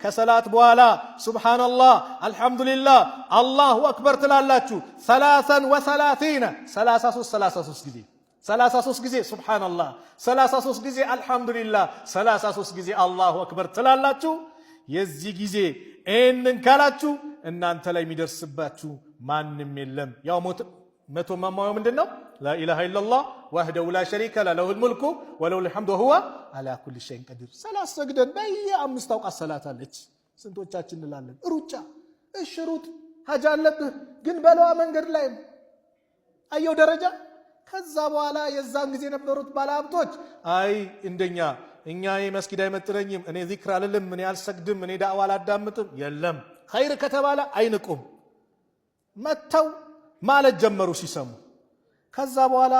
ከሰላት በኋላ ሱብሓነላህ፣ አልሐምዱሊላህ፣ አላሁ አክበር ትላላችሁ። 33፣ 33 33 ጊዜ፣ 33 ጊዜ ሱብሓነላህ፣ 33 ጊዜ አልሐምዱሊላህ፣ 33 ጊዜ አላሁ አክበር ትላላችሁ። የዚህ ጊዜ ይህንን ካላችሁ እናንተ ላይ የሚደርስባችሁ ማንም የለም። ያው 100 ማማየው ምንድን ነው? لا إله إلا الله وحده لا شريك له له الملك وله الحمد وهو على كل شيء قدير። ሰላት ሰግደን በየአምስት አውቃት ሰላት አለች። ስንቶቻችን እንላለን? ሩጫ፣ እሺ ሩጥ፣ ሀጃ አለብህ ግን በለዋ መንገድ ላይም አየው ደረጃ። ከዛ በኋላ የዛን ጊዜ የነበሩት ባለሀብቶች አይ እንደኛ እኛ መስጊድ አይመጥነኝም፣ እኔ ዚክር አልልም፣ እኔ አልሰግድም፣ እኔ ዳዕዋ አላዳምጥም። የለም፣ ኸይር ከተባለ አይንቁም። መጥተው ማለት ጀመሩ ሲሰሙ። ከዛ በኋላ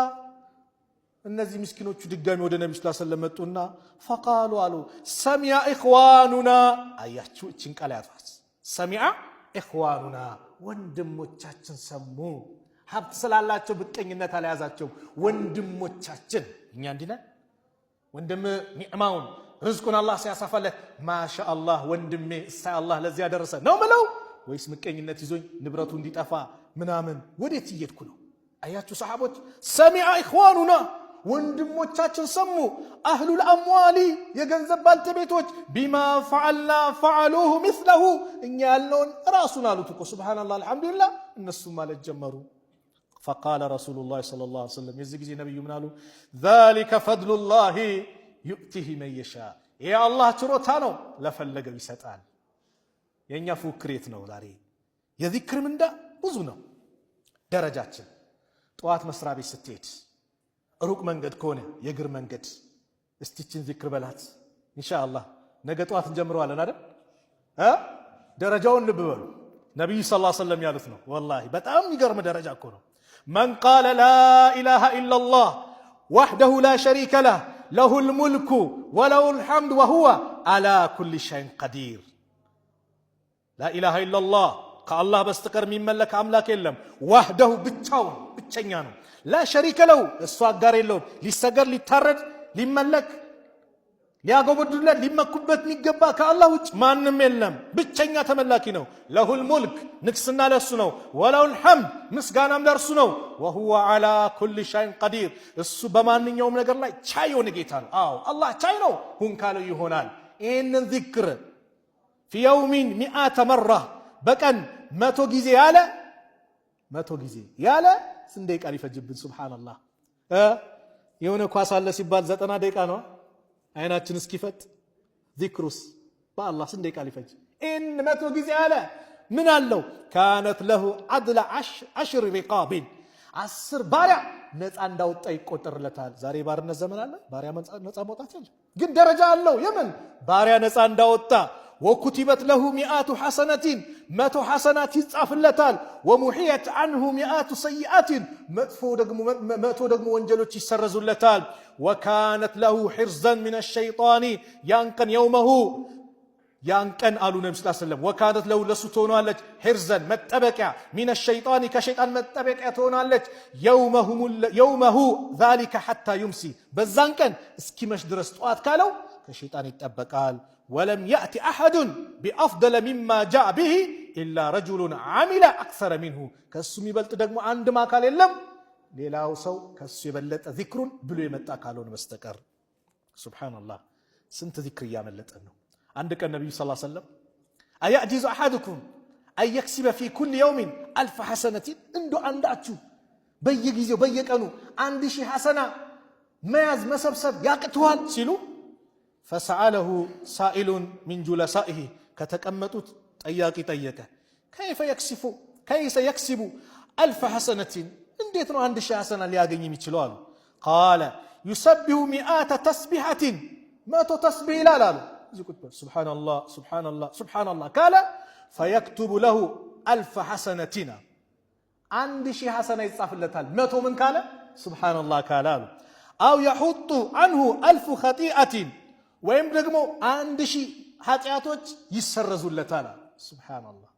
እነዚህ ምስኪኖቹ ድጋሚ ወደ ነቢ ስ ሰለም መጡና فقالوا አሉ سمع إخواننا። አያችሁ እችን ቃል ያቷት፣ سمع إخواننا ወንድሞቻችን ሰሙ። ሀብት ስላላቸው ብቀኝነት አልያዛቸው። ወንድሞቻችን እኛ እንዲህ ነን። ወንድም ኒዕማውን ርዝቁን አላህ ሲያሳፋለት ማሻ አላህ ወንድሜ እሳይ አላህ ለዚህ ያደረሰ ነው ምለው ወይስ ምቀኝነት ይዞኝ ንብረቱ እንዲጠፋ ምናምን ወዴት እየሄድኩ ነው? አያችሁ ሰሓቦች سمع إخواننا ወንድሞቻችን ሰሙ። أهل الأموال የገንዘብ ባልተቤቶች بما فعلنا فعلوه مثله እኛ ያልነውን ራሱን አሉት እኮ ሱብሓነላህ አልሐምዱሊላህ እነሱም ማለት ጀመሩ። فقال رسول الله صلى الله عليه وسلم የዚህ ጊዜ ነቢዩ ምን አሉ? ذلك فضل الله يؤتيه من يشاء ይህ አላህ ችሮታ ነው፣ ለፈለገው ይሰጣል። የእኛ ፉክክር የት ነው ዛሬ? የዚክር ምንዳ ብዙ ነው ደረጃችን። ጠዋት መስሪያ ቤት ስትሄድ ሩቅ መንገድ ከሆነ የእግር መንገድ እስቲችን ዚክር በላት። ኢንሻአላህ ነገ ጠዋት እንጀምረዋለን አይደል? ደረጃውን ልብ በሉ። ነቢዩ صلى الله عليه وسلم ያሉት ነው። ወላሂ በጣም የሚገርም ደረጃ እኮ ነው። من قال لا إله إلا الله وحده لا شريك له له الملك وله الحمد وهو على كل شيء قدير። لا إله إلا الله ከአላህ በስተቀር የሚመለክ አምላክ የለም። وحده ብቻውን ብቸኛ ነው። لا شريك له እሱ አጋር የለውም። ሊሰገድ፣ ሊታረድ፣ ሊመለክ፣ ሊያጎበዱለት፣ ሊመኩበት የሚገባ ከአላህ ውጭ ማንም የለም። ብቸኛ ተመላኪ ነው። له الملك ንግስና ለእሱ ነው። وله الحمد ምስጋናም ለእርሱ ነው። وهو على كل شيء قدير እሱ በማንኛውም ነገር ላይ ቻይ የሆነ ጌታ ነው። አዎ አላህ ቻይ ነው። ሁን ካለው ይሆናል። ይህንን ዚክር في يوم 100 مرة በቀን 100 ጊዜ ያለ፣ 100 ጊዜ ያለ ስንት ደቂቃ ሊፈጅብን? ሱብሓነላህ። የሆነ ኳስ አለ ሲባል 90 ደቂቃ ነው አይናችን እስኪፈጥ። ዚክሩስ በአላህ ስንት ደቂቃ ሊፈጅ? ይህን 100 ጊዜ ያለ ምን አለው? كانت له عدل 10 رقاب 10 ባሪያ ነፃ እንዳወጣ ይቆጠርለታል። ዛሬ ባርነት ዘመን አለ። ባሪያ ነፃ መውጣት የለ፣ ግን ደረጃ አለው። የምን ባሪያ ነፃ እንዳወጣ። وكتبت له 100 حسنة 100 ሐሰናት ይጻፍለታል። ومحيت عنه 100 سيئة 100 ደግሞ ወንጀሎች ይሰረዙለታል። وكانت له حرزا من الشيطان ያን ቀን يومه ያን ቀን አሉ ነቢ ስ ሰለም وكانت له ለሱ ትሆናለች حرزا መጠበቂያ من الشيطان ከሸይጣን መጠበቂያ ትሆናለች። يومه ذلك حتى يمسي በዛን ቀን እስኪመሽ ድረስ ጠዋት ካለው ከሸይጣን ይጠበቃል። ولم يأت أحد بأفضل مما جاء به إلا رجل عمل أكثر منه ከእሱ የሚበልጥ ደግሞ አንድም አካል የለም ሌላው ሰው ከእሱ የበለጠ ዚክሩን ብሎ የመጣ ካልሆነ በስተቀር። ሱብሓነላህ ስንት ዚክር እያመለጠን ነው። አንድ ቀን ነቢዩ صلى الله عليه وسلم أيعجز أحدكم أن يكسب في كل يوم 1000 حسنة እንዶ አንዳችሁ በየጊዜው በየቀኑ 1000 ሐሰና መያዝ መሰብሰብ ያቅተዋል ሲሉ فسأله سائل من جلسائه ከተቀመጡት ጠያቂ ጠየቀ። كيف يكسب 1000 حسنة እንዴት ነው 1000 ሐሰና ሊያገኝ የሚችለው አሉ። قال يسبح 100 تسبيحة 100 ተስቢሕ ይላል አሉ። ሱብሓነላህ ሱብሓነላህ ሱብሓነላህ ካለ فيكتب له 1000 حسنة 1000 ሐሰና ይጻፍለታል። 100 ምን ካለ ሱብሓነላህ ካለ አሉ። أو يحط عنه 1000 خطيئة ወይም ደግሞ 1000 ኃጢአቶች ይሰረዙለታል። ሱብሓነላህ።